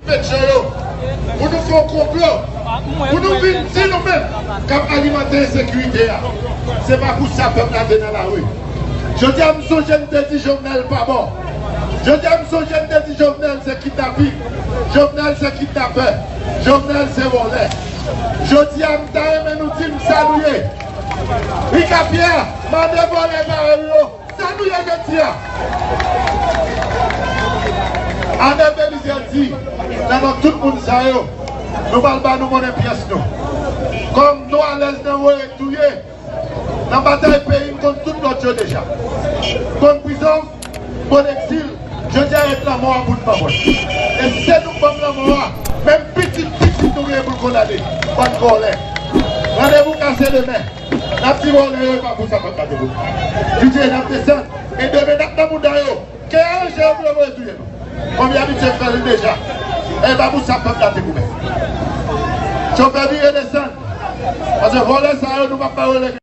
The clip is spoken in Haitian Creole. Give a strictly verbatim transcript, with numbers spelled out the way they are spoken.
Petyon yo, pou nou fè yon konplo, pou nou vin di nou menm k ap alimante ensekirite a. Se pa pou sa pèp la te nan lari. Jodi a, m sonje m te di Jovenel pa bon. Jodi a, m sonje m te di Jovenel se kidnapin. Jovenel se kidnapè. Jovenel se vòlè. Jodi a, m ta renmen nou di m sa nou ye. Rica Pierre, mande vòlè parèy ou yo. Sa nou ye jodi a? Arnel Belizaire di, nan non tout moun sa yo, nou pral ba nou monnen pyès nou. Kòm nou alèz nan voye touye, nan batay peyi, m konn tout lòt yo deja. M konn prizon, m konn egzil, jodi a ret lanmò a bout ban mwen. E si se nou k ban m lanmò a, menm pitit pitit nou genyen pou l kondane, bann vòlè. Randevou kase demen. N ap di vòlè yo, e pa pou sa pèp la te vote. Jodi a n ap desann. E demen n ap nan mouda yo. Ke aranje yo pou yo voye touye nou. Kòm y abitye fè l deja. E pa pou sa pèp la te goumen. Chofè vire desann. Paske vòlè sa yo, nou p ap ba yo lè.